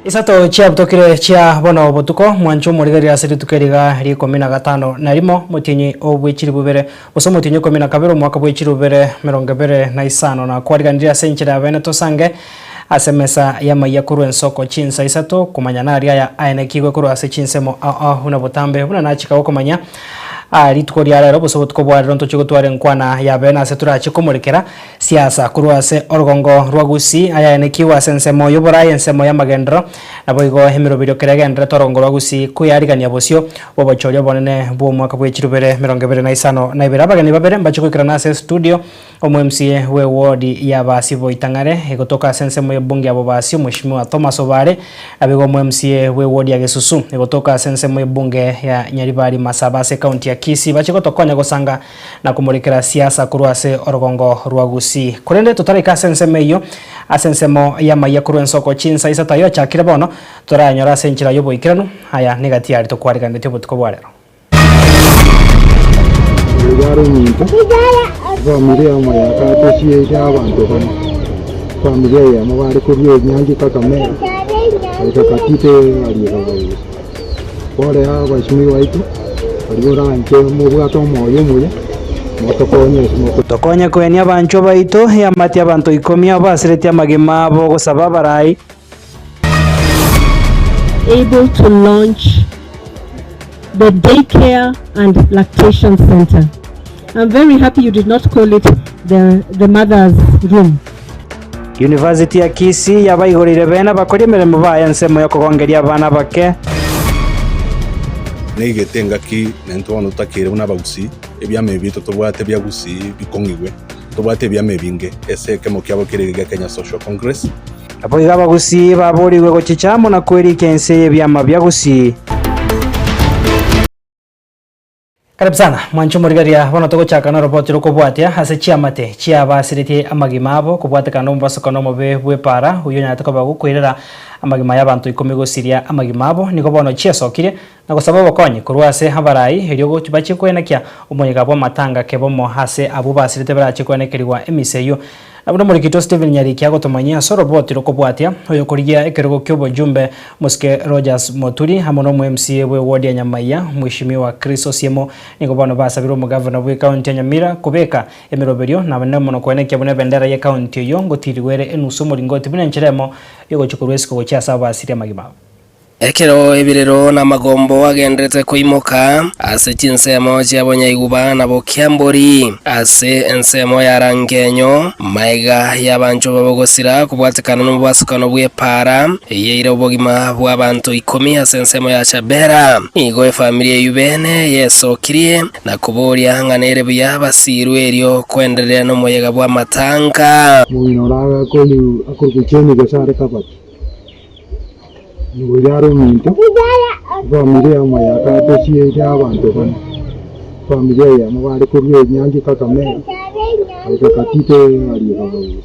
Isato chiabutokire chia bono botuko, mwanche omorigereria ase rituko eri iga ri'ikomi na gatano na rimo, omotienyi o bwe chilifu bibere, gose omotienyi o ikomi na kabere, omwaka bwe chilifu bibere emerongo ebere na isano. Na kwariganirie ase enchera ya bene tosange ase emesa y'amayia korwa ensoko chinsa isato, komanya naria aya aenekigwe korwa ase chinsemo ao ao buna botambe, buna nachika gokomanya aa rituko ria rero, gose obotuko bwa rero ntochie gotwara enkwana ya bene ase torache komorekera Siasa korwa ase orogongo rwa Gusii ayaenekigwe ase ensemo y'oboraai ensemo y'amagenderero, naboigo emeroberio kera egendererete orogongo rwa Gusii koyarigania bosio bw'obochori obonene bw'omwaka bwe chirubere 2052. Abageni babere mbache goikerana ase estudio, omo MCA bwe ward ya Basi Boitang'are egotoka ase ensemo y'ebunge ya Bobasi Omweshimiwa Thomas Obare, naboigo omo MCA bwe ward ya Gesusu egotoka ase ensemo y'ebunge ya Nyaribari Masaba ase ekaunti ya Kisii bache gotokonya gosanga na komorekera siasa korwa ase orogongo rwa Gusii. Korende totaraika ase ensemo eyio, ase ensemo y'amayia korwa ensoko chinsa isato ayio achakire bono, torayanyore ase enchera y'oboikeranu. Aya negati yaria tokwariganetie obotuko bwa rero. Oyo are ominto, efamiri eyemo ya Katesie abanto bane, efamiri eyemo bare korwa enyangi Kakamega, goika Katito aria Kabagusu. Ore abasimi baito, baria oranche mobwate omoyo omuya, motokonye ase moko. Tokonye koenia abanchwa baito, eamate abanto ikomi abo basiretie amagima abo gosaba abarai. Able to launch the daycare and lactation center. I'm very happy you did not call it the, the mother's room. University ya Kisii yabaigoreire bene abakori emeremo baye ensemo y'okogongeria abana abake. Neigete engaki naintwe bono totakeire buna abagusii, ebiama ebi biaito tobwate bia Gusii bikong'igwe. Tobwate ebiama ebinge, ase ekemo kiabo kere gia Kenya Social Congress. Naboigo abagusii baboorigwe gochicha amo na kwerikia inse y'ebiama bia Gusii. Karibu sana mwanche omorigereria, bono togochaka noroboti rokobwatia ase chiamate chiabasiretie amagima abo kobwatekana nomobasokano omobe bw'epaara oyio onyarete koba gokoirera amagima y'abanto ikomi gosiria amagima abo nigo bono chiesokirie na gosaba obokonyi korwa ase abarai erio bachie koenekia omoyega bw'amatanga kebomo ase abwo basirete barache koenekerigwa emisa eyio Na buna omorikito Stephen Nyariki agotomanyia ase oroboti rokobwatia, oyokorigia ekerogo ki'obojumbe Mosike Rogers Moturi amo na omo-MCA bwe ward ya Nyamaiya Mweshimiwa Chris Osiemo nigo bono basabire omogavana bwe county ya Nyamira kobeka emeroberio na mono koenekia buna ebendera ye county eyio ngotirigwa ere enusu omoringoti buna enchera emo yogochia korwa esiko gochia ase abasiri amagima abo. Ekero ebirero na amagombo agenderete koimoka ase chinsemo chia bonyaiguba na bokiambori, ase ensemo ya Rangenyo, magega y'abanchwa babo gosira kobwatekana nomobasukano bw'epaara eyeire obogima bw'abanto ikomi ase ensemo ya Chabera. Nigo efamiri eyio bene yesokirie na koboria ng'a nere buya basirwe erio koendereria nomoyega bw'amatanga. Omong'ina oria akorokwa Jane Gesare Kabati. Nigo are ominto, efamiri eyemo ya Katesie abanto bane, efamiri eyemo bare korwa enyangi Kakamega, goika Katito aria Kabagusu.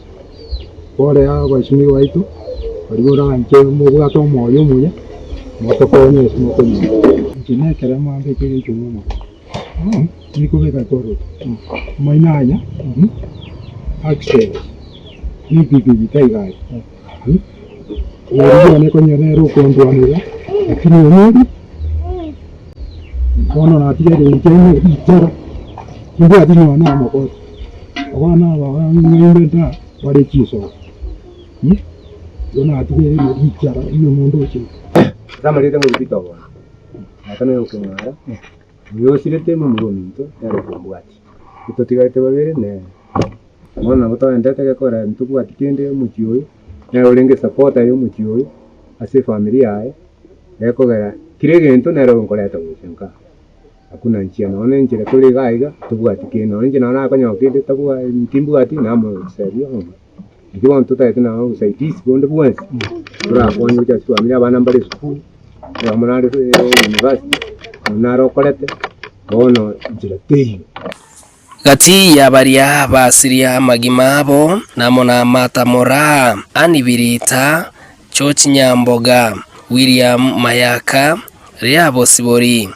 Ore abasimi baito, baria oranche mobwate omoyo omuya, motokonye ase mokonyara. Inche nekerema mbeke egechuma omotwe, nikobeka korotu, omanyene aya, access, epikipiki taiga aria. Oria one konya nere okondwanera, lakini omori bono natigaire inche ng'a richara, timbwati nonya na amagoso. Abana aba ng'ainde nda bare chinsobo, igo natigaire ng'a richara ria omonto oche. Ase amarieta ng'a Peter Obondo, tata nere okeng'ara, oyo osirete momura ominto nere okombwatia, totigarete babere nere. Bono nabo toendete gekogera ntobwati kende omochie oyo, nere orenge esapota ya omochie oyo, ase efamiri yaye, gekogera kera egento nere okoreta gocha nka. Hakuna njia nonye na enchera tore iga iga, tobwati kende, nonye inche nonye nakonyora kende tabwa timbwati namoseria ng'a inche bono totagete nonye obosaidizi bonde bwensi, torakonye gocha ase efamiri abana mbare esukuru, oyomo nare university, oyo nare okorete, bono nchera teiyo. Gati ya baria basiria amagima abo, namo na Martha Moraa, Annie Birita, George Nyamboga, William Mayaka, Leah Bosibori,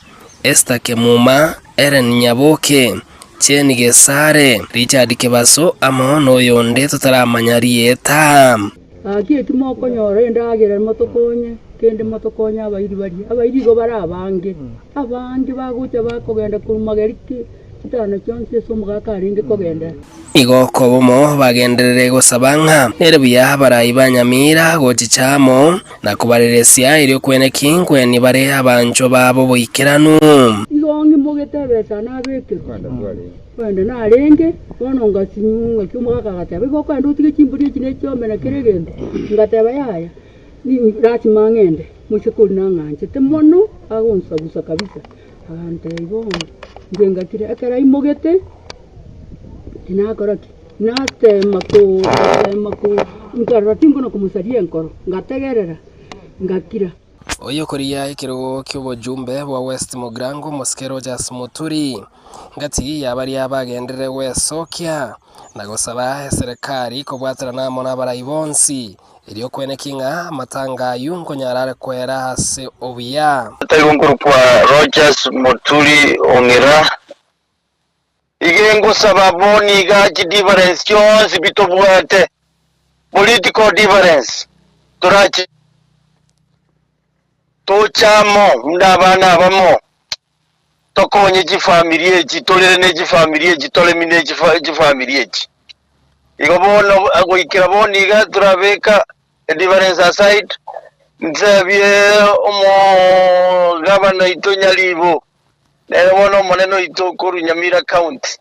Esther Kemuma, Ellen Nyaboke, Jane Gesare, Richard Kebaso amo noyonde totaramanya rieta. Gaki eki mokonyora endagera motokonye, kende motokonye abairi baria. Abairi igo bare abange, abange bagocha bakogenda korwa mageri ki chitano chionsi ase omogaka arenge kogenda. Nigo kobomo bagenderere gosaba ng'a nere buya abarai ba Nyamira gochicha amo na kobareresia erio kwene ki nkweni bare abanchwa babo boikeranu. Igo ng'imogete ebesa nabekerwa. Korende narenge, bono ngasinywa ngaki omogaka agateba, Igo okogenda otige chimbori echi ne chiombe na kera egento? Ngateba, Yaya, lasima ng'ende. Moiseke oria nang'anchete mono, agonsagusa kabisa, agantebia bono, inche ngakira. Ekero aimogete, tinakora ki? Natema ko natema ko nkarora tinkona komosaria enkoro, ngategerera, ngakira. Oyokoria ekerogo ki'obojumbe bwa West Mugirango, Omosike Rogers Muturi, ngati ya baria bagenderere gwesokia na gosaba eserekari kobwaterana amo nabarai bonsi, erio kweneki ng'a amatanga ayio nkonyara are kwera ase obuya. Taigo nkorokwa Rogers Muturi Ong'era. Iga ngosaba bono iga chidifference chionsi bi tobwate, political difference, torachi toche amo buna abana abamo, tokonye chifamiri echi, torere ne chifamiri echi, toremi ne chifamiri echi. Igo bono goikera bono iga torabeka edifference aside, nsebie omogabana oito Nyaribo. Nere bono omonene oito korwa Nyamira County,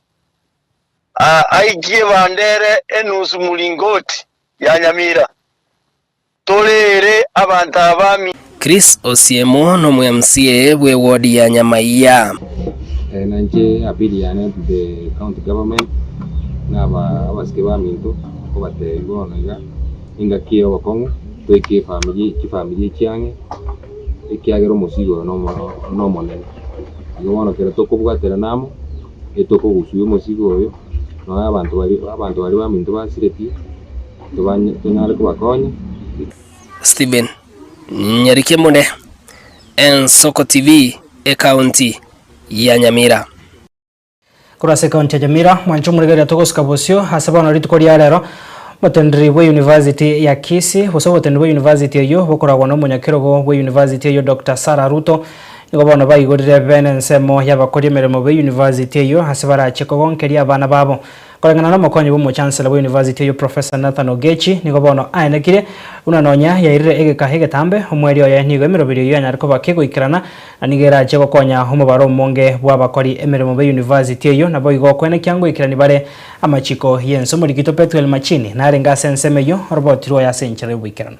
aikie bandere enusu mlingoti ya Nyamira, toreere abanto aba mi. Chris Osiemo nomo-MCA bw'ewodi ya Nyamaiya. Na inche appeal yane to the county government na abasike baminto nkobatebia bono iga, engaki eye obokong'u toike efamiri chifamiri echi ang'e. ekiagera omosigo oyo nomonene. Igo bono ekero tokobwaterana amo, etokogusua omosigo oyo, nonya abanto baria abanto baria baminto basiretie, tobanye tonyare kobakonya. Stephen Nyarikemune, Ensoko TV, Ekaunti ya Nyamira. Korwa ase ekaunti ya Nyamira, mwanche omorigereria togosuka bosio ase bono rituko ria rero, omoteneneri bwe university ya Kisii gose oboteneneri bwe university eyio bokoragwa na omonyakerogo bwe university eyio Doctor Sarah Ruto nigo bono baigorire bene ensemo y'abakori emeremo be university eyio ase barache kogonkeria abana babo. Koreng'ana nomokonyi bw'omochancellor bwe university eyio Professor Nathan Ogechi nigo bono aenekire buna nonya yairire egeka egetambe omweri oye nigo emeroberio eyio yanyare koba kegoikerana na nigo erache gokonya omobaro omonge bw'abakori emeremo be university eyio naboigo okwenekia ngoikerani bare amachiko y'ense. Omorikito Pethuel Machini narenge ase ensemo eyio oroboti rwaye ase enchera y'oboikeranu.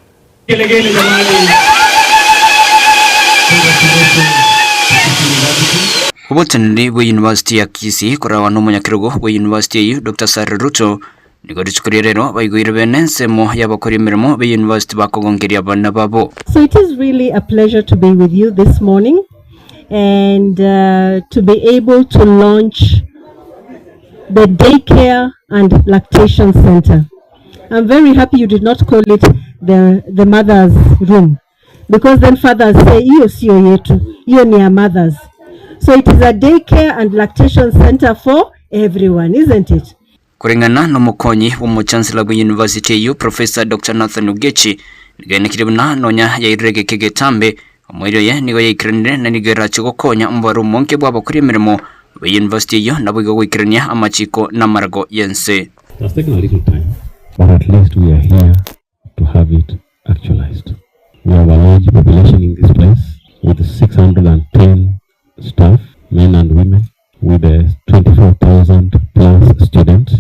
Oboteneneri bwe University ya Kisii koragwa nomonyakerogo bwe University eyio Doctor Cyril Ruto nigo rituko ria rero baigoire bene ensemo y'abakori emeremo be University bakogonkeria abana babo. So it is really a pleasure to be with you this morning and uh, to be able to launch the daycare and lactation center. I'm very happy you did not call it the, the mother's room because then fathers say hiyo sio yetu, hiyo ni ya mothers. So it is a daycare and lactation center for everyone, isn't it? Koreng'ana nomokonyi bw'omochancellor bwe university eyio Professor Doctor Nathan Ogechi nigo aenekire buna nonya yairire egeka egetambe, omoerio oye nigo yaikeranire na nigo erache gokonya omobaro omonge bw'abakori emeremo be university eyio naboigo goikerania amachiko na amarago y'ense. It has taken a little time but at least we are here to have it actualized. We have a large population in this place with 610 staff, men and women, with 24,000 plus students.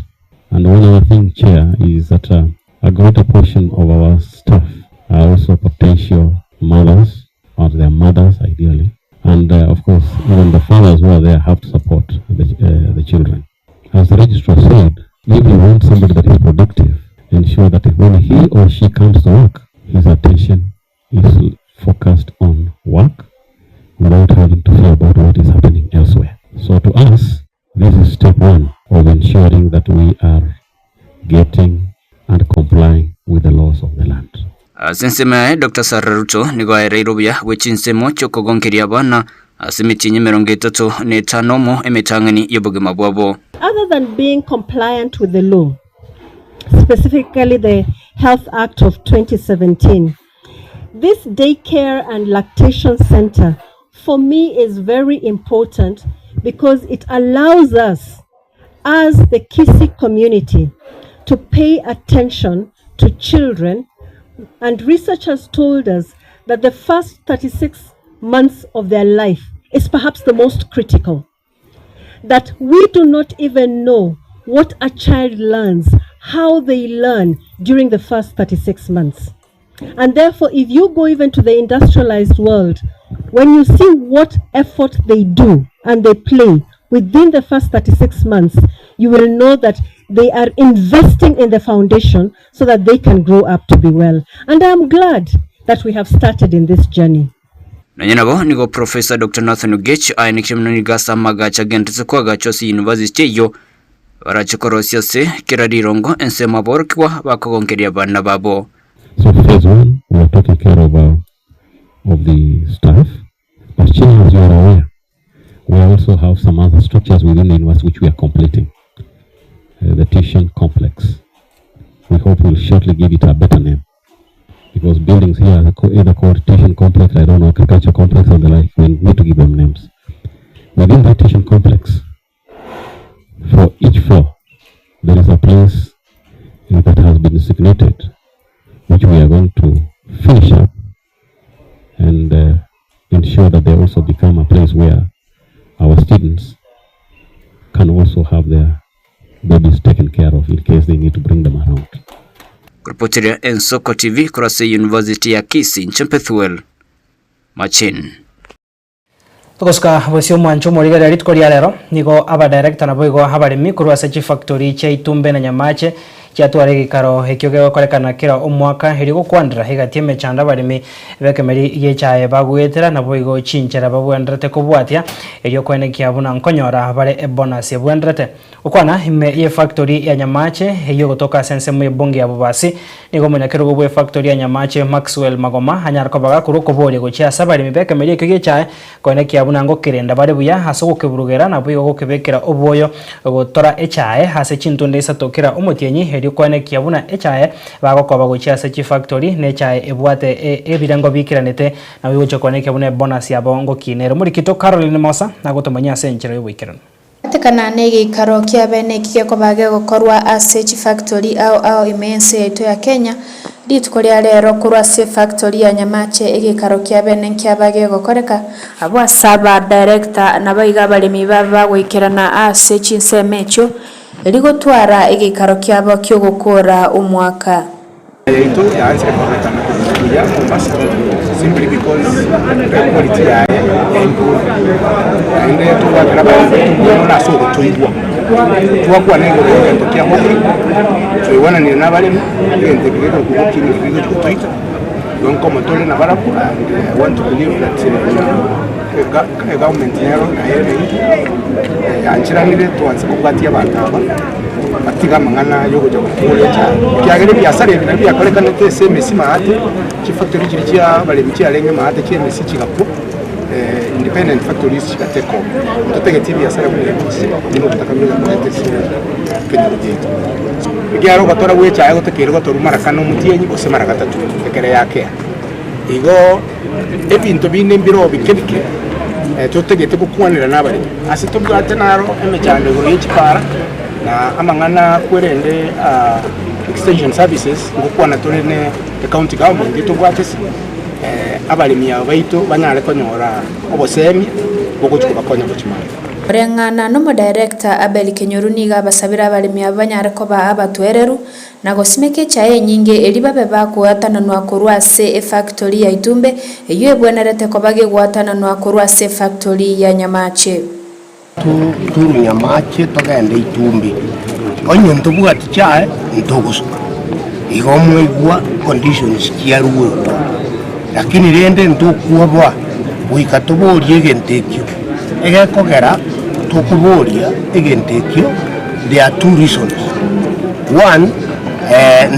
And one other thing, Chair, is that uh, a greater portion of our staff are also potential mothers, or their mothers ideally. And uh, of course, even the fathers who are there have to support the, uh, the children. As the registrar said, if you want somebody that is productive, ensure that when he or she comes to work, his attention is focused on work without having to fear about what is happening elsewhere. So to us, this is step one of ensuring that we are getting and complying with the laws of the land. Ase ensemo yaye, Doctor Sarah Ruto nigo aereire obuya bwe chinsemo chi'okogonkeria abana ase emetienyi emerongo etato na etano omo emetang'ani y'obogima bwabo. Other than being compliant with the law, specifically the Health Act of 2017. This daycare and lactation center for me is very important because it allows us as the Kisii community to pay attention to children and research has told us that the first 36 months of their life is perhaps the most critical. That we do not even know what a child learns, how they learn during the first 36 months. And therefore, if you go even to the industrialized world, when you see what effort they do and they play within the first 36 months, you will know that they are investing in the foundation so that they can grow up to be well. And I'm glad that we have started in this journey. Nonya nabo nigo Professor Dr. Nathan Ogech aenekire buna nigo ase amagacho agenderete koagachwa ase university eyio barache korosia ase kera rirongo ensemo aborokigwa bakogonkeria abana babo. So phase one we are taking care of, uh, of the staff but Chair as you are aware we also have some other structures within the university which we are completing uh, the tuition complex we hope we'll shortly give it a better name because buildings here are either called tuition complex, I don't know, agriculture complex and the like. We need to give them names. Within that tuition complex, for each floor, there is a place that has been designated, which we are going to finish up and uh, ensure that they also become a place where our students can also have their babies taken care of in case they need to bring them around. Kuripoteria Ensoko TV korwa ase University ya Kisii, inche Bethuel Machin. Togosuka bosio omwancho omorigereria rituko ria rero, nigo abadirector naboigo abaremi korwa ase chifactory chia Itumbe na Nyamache chiatwara egeikaro ekio gegokorekana kera omwaka erio gokwanera egati emechando abaremi b'ekemeri gi'echae bagoetera naboigo chinchera babwenderete kobwatia erio koenekia buna nkonyora bare ebonus ebwenderete. Gokwana ime y'efactory ya Nyamache eyio egotoka ase ensemo y'ebunge ya Bobasi, nigo omonyakerogo bw'efactory ya Nyamache Maxwell Magoma anyare koba gakorwa okoboria gochia ase abaremi b'ekemeri ekio gi'echae koenekia buna ngokerenda bare buya ase ogokeburugera naboigo gokebekera obwoyo gotora echae ase chintunde isato kera omotienyi erio koenekia buna echae bagokoba gochia ase chifactory nechae ebwate ebirengo biikeranete naboigo gochia koenekia buna ebonus yabo ngokina ere. Omorikito Caroline Mosa nagotomanyia ase enchera y'oboikeranu. Atekana negeikaro kiabe neki gekoba gegokorwa ase chifactori ao ao ime y'ense yaito ya Kenya, rituko ria rero korwa ase efactori ya Nyamache egeikaro kiabene nkiaba gegokoreka, abwo ase aba director naboigo abaremi babe bagoikerana ase chinsemo echio, erio gotwara egeikaro kiabo kiogokora omwaka. Yaito yaansire kororekana buya Mombasa simply because equality yaye ya improve naende togwakera abanto baito mbuya mono ase ogotoigwa. Twakwana igoro ya egento kia hawking, twaigwananire na abaremi, egento eke gekorokwa hawking naki gegochi gotoita, igo nkomo tore nabarabwo and I want to believe that egovernment nero naye ere naintwe yancheranire twanse kobwatia abanto aba. Batiga amang'ana y'ogocha gokoria echae, ekiagera ebiasara ebi nabio biakorekanete ase emesi maate, chifactory chiria chia abaremi chiarenge maate chi'emesi chigakwa, independent factories chiga take over. Ntotageti ebiasara buna ebi buna obotaka buna koreta ase ekenyoro giaito. Ekiagera ogotora gwa echae gotakeire gotorwa mara kane omotienyi gose mara gatato ekere yakea. Igo ebinto binde mbire bike bike totagete gokwanera nabaremi. Ase tobwate naro emechando igoro ye chipara na amang'ana kwerende extension services ngokwana tore ne ecounty government tobwate ase abaremi aba baito banyare konyora obosemia bogochia kobakonya gochia magega. Koreng'ana nomodirector Abel Kenyoru nigo abasabire abaremi abwo banyare koba abatoereru Na gosimeka echae enyinge eria babe bagoatananwa korwa ase efactori ya itumbe, eyio ebwenerete koba gegoatananwa korwa ase efactori ya nyamache. Torunywe amache togende itumbe, onye ntobwati chae ntogosuka. Igo mwaigwa conditions chiaruetwe, lakini rende ntokwoboa goika toborie egento ekio. Egekogera tokoboria egento ekio. There are two reasons, one,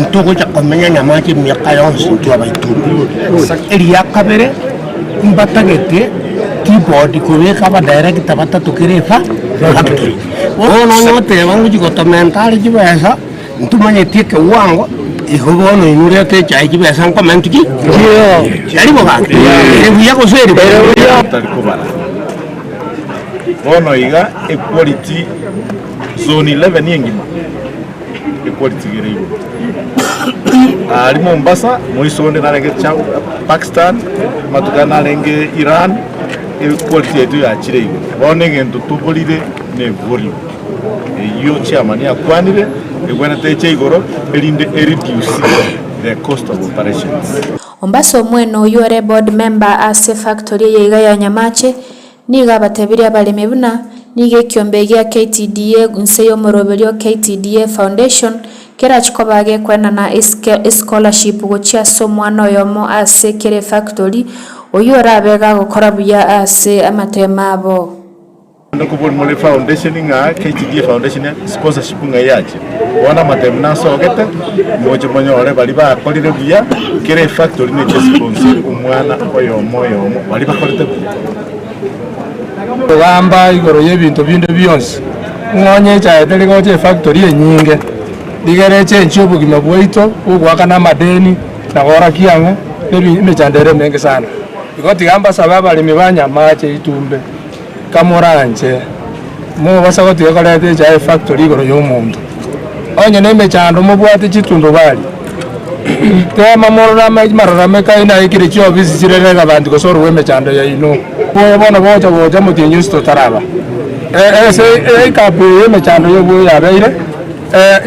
ntogocha komenya nyamache emiaka yonsi intwe abaitumbi. Eria kabere, mbatagete Tea-board kobeka abadirector batato kera efa factory. Bono onye goteba ngochi gotomenta are chibesa, ntomanyeti ekewango. Igo bono inwe reta echae chibesa nkomentu ki? Tari bo gaki? Ere buya gose ere buya? Tari kobara. Bono iga equality zone 11 engima equality iga ere igoro. Aria Mombasa moiso onde narenge Pakistan, amatuko aya narenge Iran, equality yaito yachire igoro. Bono egento toborire ne volume. Eyio chairman akwanire, egwenerete eche igoro erinde e reduce the cost of operations. Ombasa omwene oyio ore board member ase efactory eye iga ya Nyamache, nigo abatebirie abaremi buna nigo ekiombe gia KTDA inse y'omoroberio KTDA Foundation kerachi koba gekoenana escholarship gochia ase omwana oyomo ase kera efactory oyio orabe gagokora buya ase amatemo abo. Nokobori more foundation ng'a KTDA foundation sponsorship ng'a yache. Bono amatemu nasogete moche monyore baria bakorire buya kera efactory neche sponsor omwana oyomo oyomo baria bakorete buya. Kogamba igoro y'ebinto binde bionsi, ng'a onye echaye teri gocha efactory enyinge, rigere echenchie obogima bwaito bw'ogoakana amadeni na goorokia ang'e emechando ere emenge sana. Igo tiga mbasabe abaremi ba Nyamache Itumbe. Kamoranche, mobasa gotiga koreta echaye efactory igoro y'omonto. Onye nemechando mobwate chitundubari, tema morore amarorameko aino aikire chiofisi chire relevant gose orue emechando yaino. Oyo bono bocha gocha omotienyi ase totaraba. Ase ekapu eye emechando y'obuya yabeire,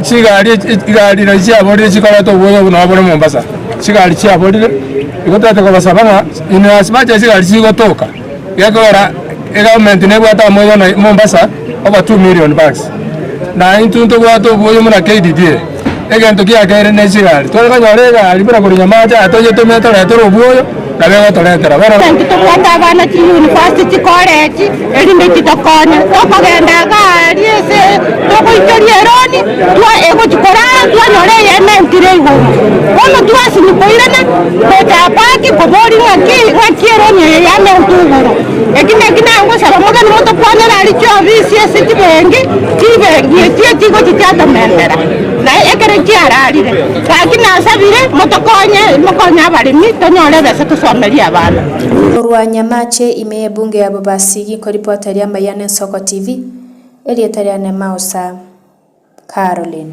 chigari chigari nachi chiaborire chikoreta obuya obo nabo bore Mombasa, chigari chiaborire, igo tobwate kobasaba ng'a in as much as chigari chigotoka. Gekogera egovernment nebwate amoyo na Mombasa over 2 million bags. Na intwe ntobwate oboyo buna KDDA. Egento kiakeire ne chigari. Tware konyora egari buna korwa Nyamache aya toyetomete toretere obwoyo nabo egotoretera. Bono. Intwe tobwate abana chiuniversity, chicollege, erinde chitokonye. Tokogenda iga aria ase togoichoria eroni, twa egochi korara twanyora eyemo entire igoro. Bono twasinywa koirana. Gocha Apaki koboria ng'aki, ng'aki eroni eye yamentwe igoro. Eki naki nagosaba mogende motokwanere aria chiofisi ase chibengi, chibengi echio chigochia chiatomentera, na ekero chiararire. Gaki nasabire motokonye, mokonye abaremi tonyore ebesa tosomerie abana. Korwa Nyamache ime y'ebunge ya Bobasi gikoripota ri'amaiya n'Ensoko TV, erieta riane Mausa Caroline.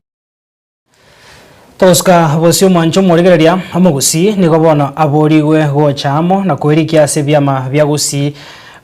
Togosuka bosio omwancho omorigereria omogusii nigo bono aborigwe gocha amo na koerikia ase ebiama bia gusii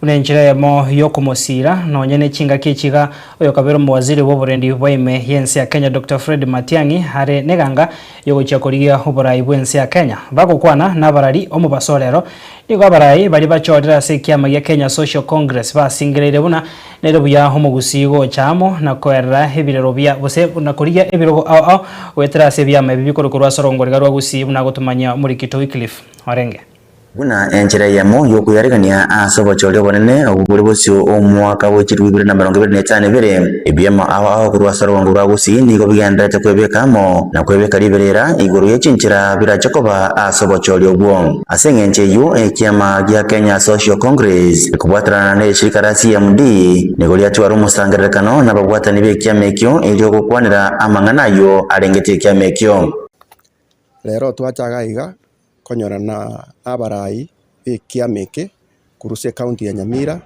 buna enchera eyemo yokomosiira nonye ne chingaki echi iga oyokabera omowaziri bw'oborendi bwa ime y'ense ya Kenya Doctor Fred Matiang'i are neganga yogochia korigia oborai bw'ense ya Kenya. Bagokwana nabarari omobaso orero nigo abarai baria bachorire ase ekiama gia Kenya Social Congress basingereire buna Nere buya omogusii gocha amo na koerera ebirero bia gose na korigia ebirogo ao ao goetera ase ebiama ebi bikorwa ase orongoriga rwa Gusii buna agotomanyia omorikito Wycliffe orenge. Buna enchera eyemo y'okoyaregania ase obochori obonene obwo bore bosio omwaka bwe chilifu ibere na emerongo ebere na etano ebere, ebiama ao ao korwa ase orogongo rwa Gusii nigo bigendererete kwebeka amo na kwebeka riberera igoro ye chinchera birache koba ase obochori obwo. Ase engencho eyio, ekiama gia Kenya Social Congress ekobwaterana n'eshirika ria CMD nigo riatwara omosangererekano nababwatani b'ekiama ekio erio gokwanera amang'ana ayio arengete ekiama ekio. Rero twacha iga konyorana nabarai b'ekiama eke korwa ase ecounty ya Nyamira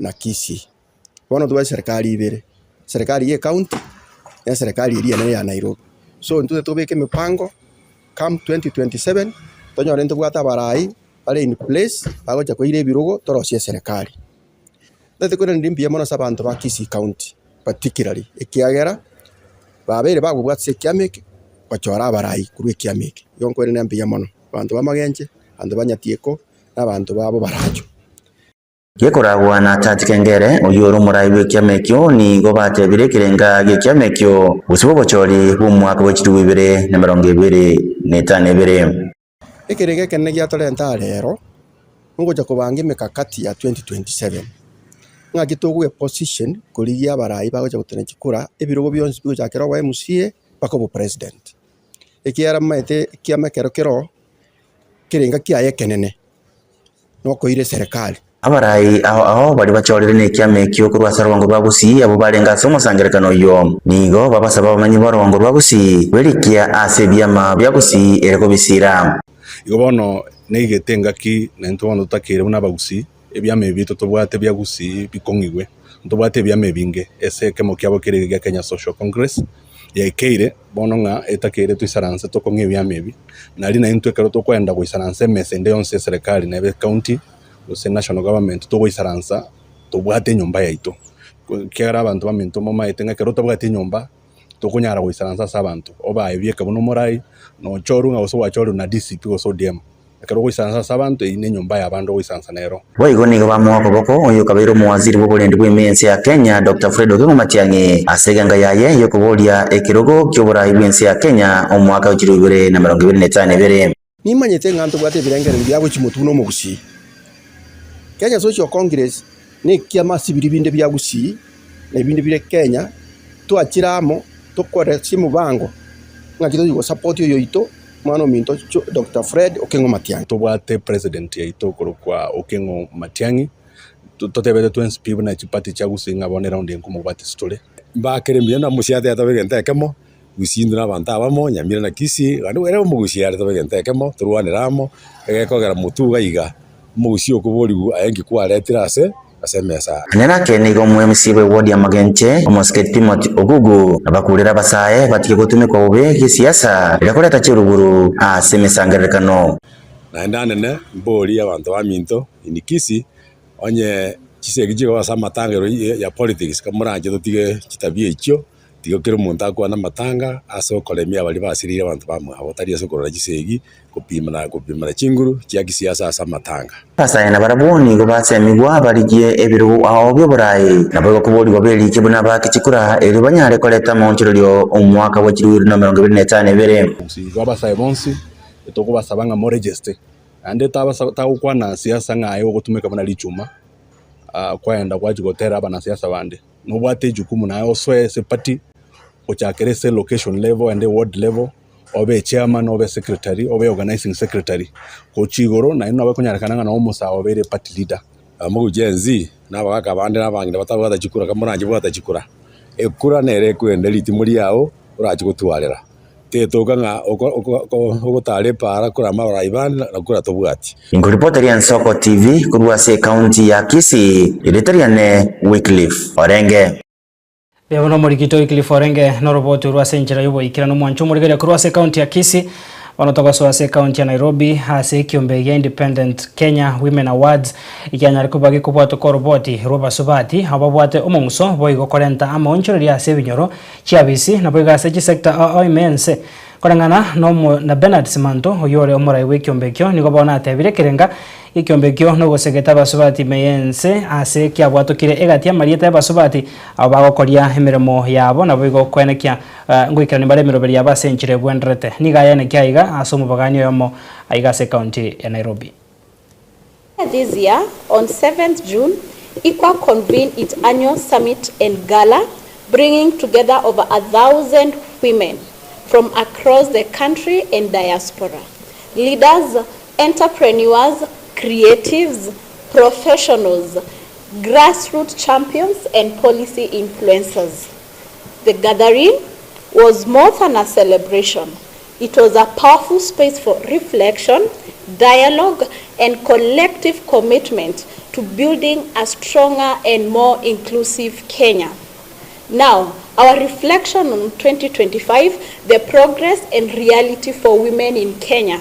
na Kisii. Bono tobwate serikali ibere, serikali ya ecounty na eserikali eria enene ya Nairobi. So intwe tobeke emipango. Come 2027 tonyore ntobwate abarai bare in place bagocha koira ebirogo torosie eserekari. Ntagete koiraneria mbuya mono ase abanto ba Kisii County particularly ekiagera babeire bagobwata ase ekiama eke gochora abarai korwa ekiama eke. Igo nkoiraneria mbuya mono abanto ba Magenche, abanto ba Nyatieko na abanto babo baracho. Gekoragwa na Tati Kengere, oyio ore omorai bw'ekiama ekio, nigo batebire ekerenga gi'ekiama ekio gose bw'obochori bw'omwaka bwe chilifu ibere na emerongo ebere na etano ebere. Ekerengo ekenene giatorenta aa rero, nogocha kobanga emekakati ya 2027, ng'aki togoe position korigia abarai bagocha gotena chikura, ebirogo bionsi bigochakera obo MCA mpaka obopresident. Ekiagera momaete ekiama ekero keroo, ekerenga kiaye ekenene. Nokoira eserekari. Abarai ao ao baria bachorire nekiama ekio korwa ase orogongo rwa Gusii abwo barenge ase omosangererekano oyio, nigo babasaba abamenyi b'orogongo rwa Gusii berikia ase ebiama bia Gusii ere kobisiira. Igo bono neigete engaki naintwe bono totakeire buna abagusii, ebiama ebi biaito tobwate bia Gusii bikong'igwe. Ntobwate ebiama ebinge, ase ekemo kiabo kere gia Kenya Social Congress, yaikeire bono ng'a etakeire toisaranse tokong'e ebiama ebi, nari naintwe ekero tokoenda goisaransa emesa ende yonsi eserekari nebe ecounty, gose national government togoisaransa tobwate enyomba yaito. Ekiagera abanto baminto momaete ng'a ekero otabwati enyomba, tokonyara goisaransa ase abanto, obae bieka buna omorai, nochorwe ng'a gose gwachorwe na DCP gose ODM. Ekero ogoisaransa ase abanto, eyio nenyomba y'abande ogoisaransa nero. Boigo nigo bamoa okoboko oyo okabeire omowaziri bw'oborendi bw'ime y'ense ya Kenya, Doctor Fred Okengo Matiang'i, ase egenga yaye y'okoboria ekerogo ki'oborai bw'ense ya Kenya omwaka o 2025. Nimanyete ng'a ntobwate ebirengererio bia gochia motwe buna omogusii. Kenya Social Congress nekiama ase ebiria binde bia Gusii na ebinde bire Kenya, twachire amo tokore ase omobango ng'aki tochi gosupport oyoito omwana ominto Doctor Fred Okeng'o Matiang'i. Tobwate president yaito okorokwa Okeng'o Matiang'i, totebete twensi pi buna chiparty chia Gusii ng'a bono eround eye nkomobwate ase tore. Mbakere mbuya na mosiate tobe egento ekemo, Gusii intwe na abanto abamo, Nyamira na Kisii, naende ere omogusii are tobe egento ekemo, torwanere amo, egekogera motwe iga iga, omogusii okoborigwa aye nki kwaretire ase ase emesa aa. Nonya nake nigo omoemisi bwe ward ya Magenche, omosike Timothy Ogugu, abakurire abasae batige gotumekwa bobe gesiasa eria koreta chiruguru ase emesangererekano. Naende anene mborie abanto baminto in Kisii, onye chisegi chigoba ase amatanga ya politics, kamoranche totige chitabia echio. Tiga kera omonto akwane amatanga ase okoremia baria basiriire abanto bamwabo, tari ase okorora chisegi, gopimana gopimana chinguru chia kisiasa ase amatanga. Abasae nabarabwo nigo basemigwa barigie ebirogo ao bi'oboraai, naboigo koborigwa beriike buna abaaki chikura, erio banyare koreta amaonchorerio omwaka bwe chilifu ibere na emerongo ebere na etano ebere. Igo abasae bonsi tokobasaba ng'a moregeste, naende tabasa tagokwana siasa ng'a aye ogotumeka buna richuma, kwaenda gwachia gotera abanasiasa bande. Nobwate ejukumu naye osoe ase eparty, ochakere ase location level naende ward level, obe echairman, obe secretary, obe organizing secretary, gochia igoro naende nabo ekonyarekana ng'a nabo omosae obeire eparty leader. Amo Gen Z na abagaka bande na abang'ina batabwata chikura kamoranche bwata chikura, ekura nere ekwende ritimo riao orache gotwarera. Tetoka ng'a ogotara epaara korama abarai bande na kura tobwati. Inkoripoteria Ensoko TV korwa ase ekaunti ya Kisii, erieta riane Wycliffe Orenge. Mbuya mono omorikito Wycliffe Orenge noroboti orwo ase enchera y'oboikeranu omwancho omorigereria korwa ase ekaunti ya Kisii. Bono togosoa ase ekaunti ya Nairobi ase ekiombe gia Independent Kenya Women Awards ekianyare koba gekobwatoka oroboti rw'abasubati abo babwate omong'uso boigo korenta amaonchoreria ase ebinyoro Chiabisi, naboigo ase chisecta ao ime ense. Koreng'ana nomo na Bernard Simanto, oyio ore omorai bw'ekiombe ekio, nigo bono atebire ekerenga gi'ekiombe ekio nogosegeta abasubati ime y'ense ase kiabwatokire egati y'amarieta y'abasubati abo bagokoria emeremo yabo naboigo koenekia ngoikerania bare emeroberi yabo ase enchera ebwenderete. Nigo ayenekia aiga ase omobagani oyomo aiga ase ecounty ya Nairobi. This year, on 7th June, ICWA convened its annual summit and gala, bringing together over 1,000 women from across the country and diaspora. Leaders, entrepreneurs, creatives, professionals, grassroots champions, and policy influencers. The gathering was more than a celebration. It was a powerful space for reflection, dialogue, and collective commitment to building a stronger and more inclusive Kenya. Now, our reflection on 2025, the progress and reality for women in Kenya.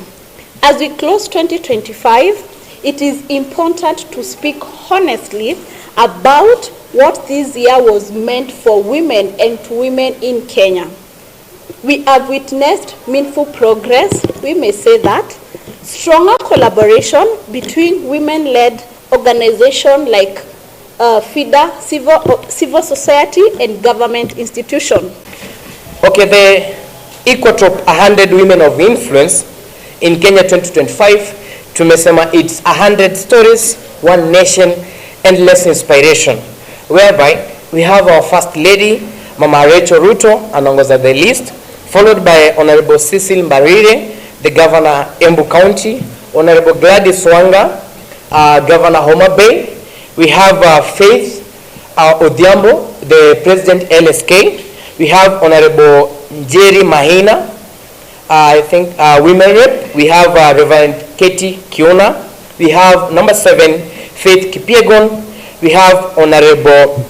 As we close 2025, it is important to speak honestly about what this year was meant for women and to women in Kenya. We have witnessed meaningful progress, we may say that, stronger collaboration between women-led organizations like FIDA, civil, civil society and government institution. Okay, the Equotop 100 Women of Influence in Kenya 2025 tumesema it's 100 stories, one nation, endless inspiration whereby we have our first lady Mama Rachel Ruto anaongoza the list followed by Honorable Cecil Mbarire the governor Embu County, Honorable Gladys Wanga uh, Governor Homa Bay. We have uh, Faith uh, Odhiambo, the President LSK. We have Honorable Njeri Mahina, uh, I think uh, Women Rep. We have uh, Reverend Katie Kiona. We have number 7, Faith Kipyegon. We have Honorable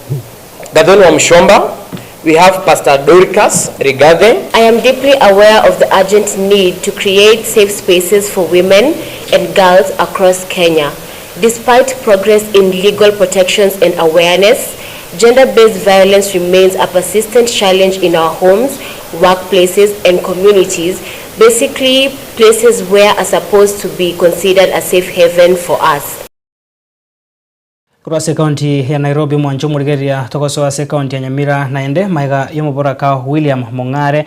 Gathoni Wamuchomba. We have Pastor Dorcas Rigathi. I am deeply aware of the urgent need to create safe spaces for women and girls across Kenya. Despite progress in legal protections and awareness, gender-based violence remains a persistent challenge in our homes, workplaces, and communities, basically places where are supposed to be considered a safe haven for us. Korwa ase ekaunti ya Nairobi mwanche omorigereria togosoa ase ekaunti ya Nyamira naende maiga y'omoboraka William Mong'are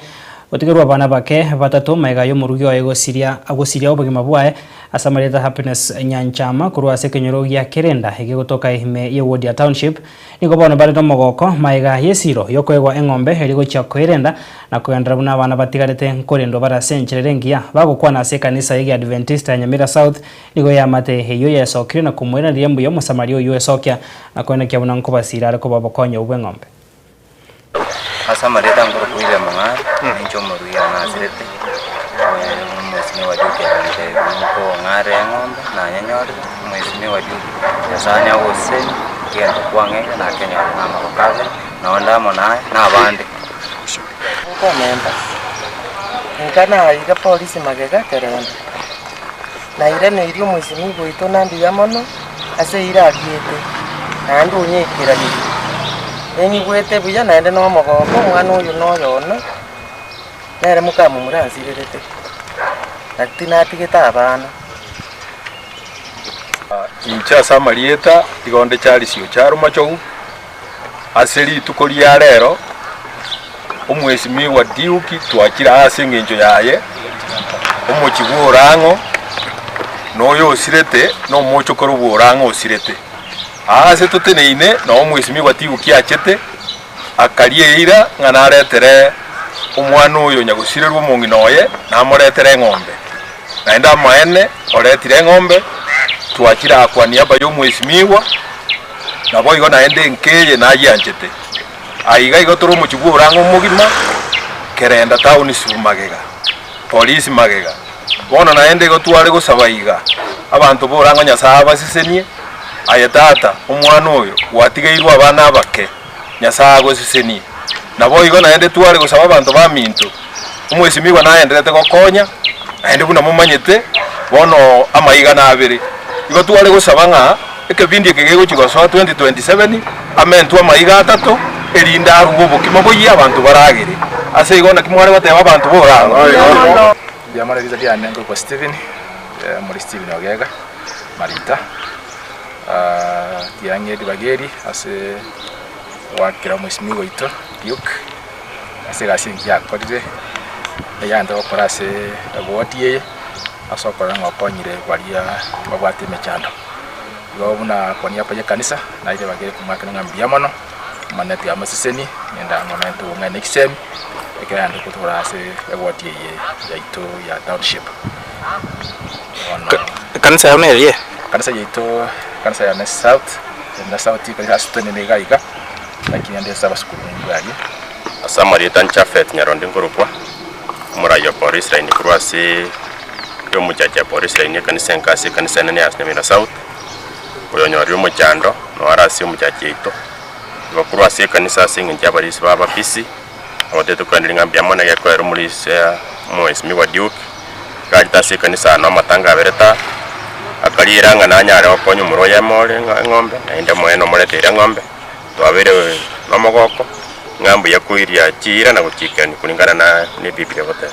gotigerwa abana bake batato maiga y'omorugi oye gosiria agosiria obogima bwaye ase amarieta Happiness Nyanchama korwa ase ekenyoro gia Kerenda egegotoka ime y'eward ya Township Nigo bono bare nomogoko magega y'esiiro y'okoegwa eng'ombe eria gochia koerenda na kogenderera buna abana batigarete nkorendwa bare ase enchera ere engiya. Bagokwana ase ekanisa y'Egeadventista ya Nyamira South, nigo eamate eyio yesokire na komoiraneria mbuya Omosamaria oyio esokia na koenekia buna nkobasiira are koba obokonyi obwo bw'eng'ombe. Ase amarieta nkorokwa William Ong'are, ninche omoruya o Nazareti, omwesimigwa Duke agantebia nkong'are eng'ombe, nanyenyorire, omwesimigwa Duke, Nyasaye anyagoseseni, egento kwang'eire nakenyore na amaboko abere, nonde amo naye, na abande. Nkomenta, inka naiga polisi magega kerende, nairaneirie omwesimigwa oito na mbuya mono. Ase eira ariete, naende onyeikeranerie. Ninyigwete buya naende nomogoko, omwana oyo noyo one, nere mokamomura ansirerete, na tinatigete abana. Inche ase amarieta igo nde Charles Ocharo Machogu, ase rituko ria rero omwesimigwa Duke twachire aa ase engencho yaye, omochie bwa Orang'o na oyo osirete na omochokoro bwa Orang'o osirete. Aa ase toteneine noo omwesimigwa Duke achete, akaria eira ng'a naretere omwana oyo nyagosirerwa omong'ina oye, namoretere eng'ombe. Naende amaene oretire eng'ombe, twachire aa kwa niaba y'omwesimigwa, naboigo naende enka eye nayianchete. Aiga igo tore omochie bw'orang'o omogima, kerenda town sub magega, polisi magega. Bono naende igo tware gosaba iga, abanto b'orang'o Nyasae abasesenie, aye tata, omwana oyo, gwatigeirwe abana abake, Nyasae agosesenie. Naboigo naende tware gosaba abanto baminto, omwesimigwa naenderete gokonya, naende buna momanyete, bono amaiga nabere. Igo tware gosaba ng'a ekebindi eke gegochia gosoa 2027, amentwe amaiga atato, erinde aruge obokima boyie abanto baragere. Ase igo naki mware goteba abanto borang'o? Mbuya mono erieta riane nkorokwa Stephen, omori Stephen Ogega Marita, tiang'e ribaga eri ase goakera omwesimigwa oito Duke, ase egasi engiya akorire, eyante gokora ase eward eye, ase okorora ng'a okonyire baria babwate emechando. Igo buna koniaba y'ekanisa, naye ribaga eri komoakera ng'a mbuya mono, omonene tiga amosesenie, naende amomente obong'aini na chisemi, ekero aande gotora ase eward eye yaito ya township. Bono. Ekanisa yao neriye? Ekanisa yaito, ekanisa ya Nesi South, na South iko ase totenene iga iga, lakini ande ase abasukuru nimbwe aria. Ase amarieta Japhet Nyarondi nkorokwa, omorai o Police Line korwa ase omochache ya Police Line ekanisa enka ase ekanisa enene ya Nyamira South, oyonyorire omochando noare ase omochache yaito, igo korwa ase ekanisa ase eng'encho y'abarisia ba abapisi, abatete koenderia ng'a mbuya mono egekoera omorisia omwesimigwa Duke, gachete ase ekanisa ano amatanga abere ta, akariera ng'a nanyare gokonya omorwa oyemo ore eng'ombe, naende omoene omoreteire eng'ombe. Twabeire nomogoko, ng'a mbuya koiria chiira na gochiikerania kulingana na n'Ebiblia egoteba.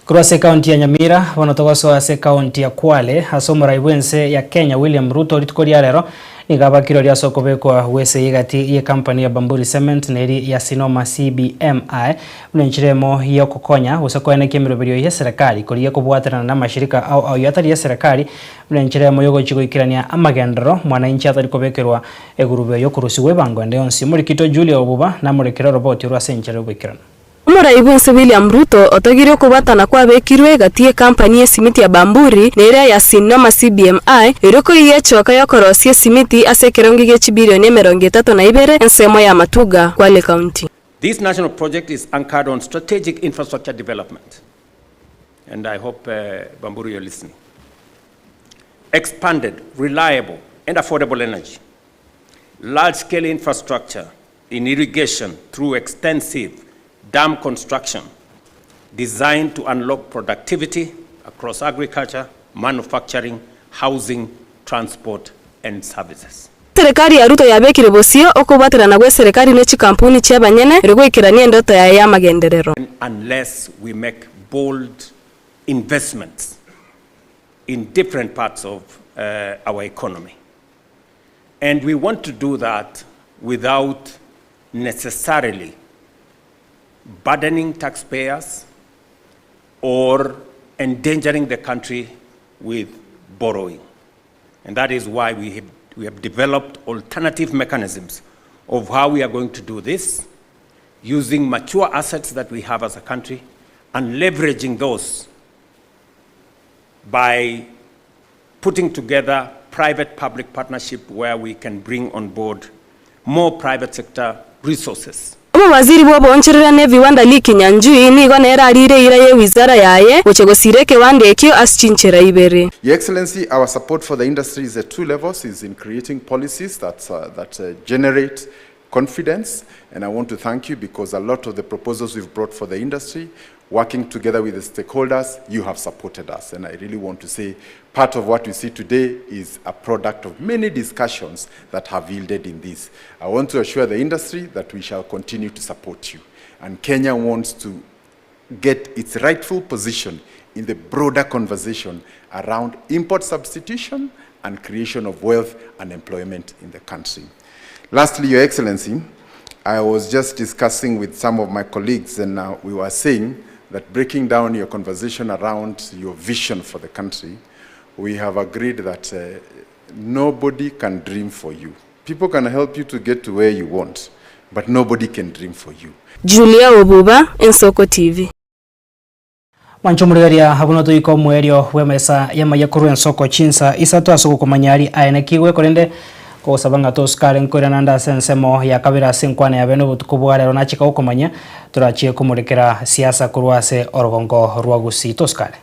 Korwa ase ekaunti ya Nyamira, bono togosoa ase ekaunti ya Kwale, ase omorai bw'ense ya Kenya William Ruto rituko ria rero nigo abakire oria ase okobekwa gw'esegi egati y'ekampani ya Bamburi Cement na eri ya Sinoma CBMI buna enchera emo y'okokonya gose koenekia emeroberio y'eserekari korigia kobwaterana n'amashirika ao ao atari y'eserekari Buna enchera eyemo y'ogochia goikerania amagenderero, mwananchi atari kobekerwa egurube y'okorusigwa ebango ende yonsi. Omorikito Julia Obuba namorekere oroboti orwo ase enchera y'ogoikeranu. Omorai bw'ense William Ruto otogirie okobwatana kwabekirwe gati y'ekampani y'esimiti ya Bamburi na eria ya Sinoma CBMI erio koiyia echoka y'okorosia esimiti ase ekerengo gie chibilioni 32 ensemo ya Matuga, Kwale County. This national project is anchored on strategic infrastructure development, and I hope uh, Bamburi you're listening. Expanded, reliable, and affordable energy, large-scale infrastructure in irrigation through extensive dam construction designed to unlock productivity across agriculture, manufacturing, housing, transport, and services. Eserekari ya Ruto yabekire bosio okobwaterana gw'eserekari ne chikampuni chi'abanyene erio goikerania endoto yaye y'amagenderero. Unless we make bold investments in different parts of uh, our economy. And we want to do that without necessarily burdening taxpayers or endangering the country with borrowing. And that is why we have, we have developed alternative mechanisms of how we are going to do this using mature assets that we have as a country and leveraging those by putting together private-public partnership where we can bring on board more private sector resources. Omowaziri bw'oboonchorerania na ebiwanda Lee Kinyanjui nigo nere ariire eira y'ewizara yaye gochia gosiira ekewanda ekio ase chinchera ibere. Your Excellency, our support for the industry is at two levels, is in creating policies that, uh, that uh, generate confidence. And I want to thank you because a lot of the proposals we've brought for the industry, working together with the stakeholders, you have supported us. And I really want to say part of what we see today is a product of many discussions that have yielded in this. I want to assure the industry that we shall continue to support you. And Kenya wants to get its rightful position in the broader conversation around import substitution and creation of wealth and employment in the country. Lastly, Your Excellency, I was just discussing with some of my colleagues, and uh, we were saying that breaking down your conversation around your vision for the country, we have agreed that uh, nobody can dream for you. People can help you to get to where you want, but nobody can dream for you. Julia Obuba, Ensoko TV. Mwancho omorigereria abwo notoika omoerio bw'emesa y'amaiga korwa ensoko chinsa isato ase ogokomanya aria aenekigwe korende kogosaba ng'a tosukare nkoirana ande ase ensemo ya kabere ase enkwana ya bene obotuko bwa rero nachika gokomanya torachie komorekera siasa korwa ase orogongo rwa Gusii tosukare.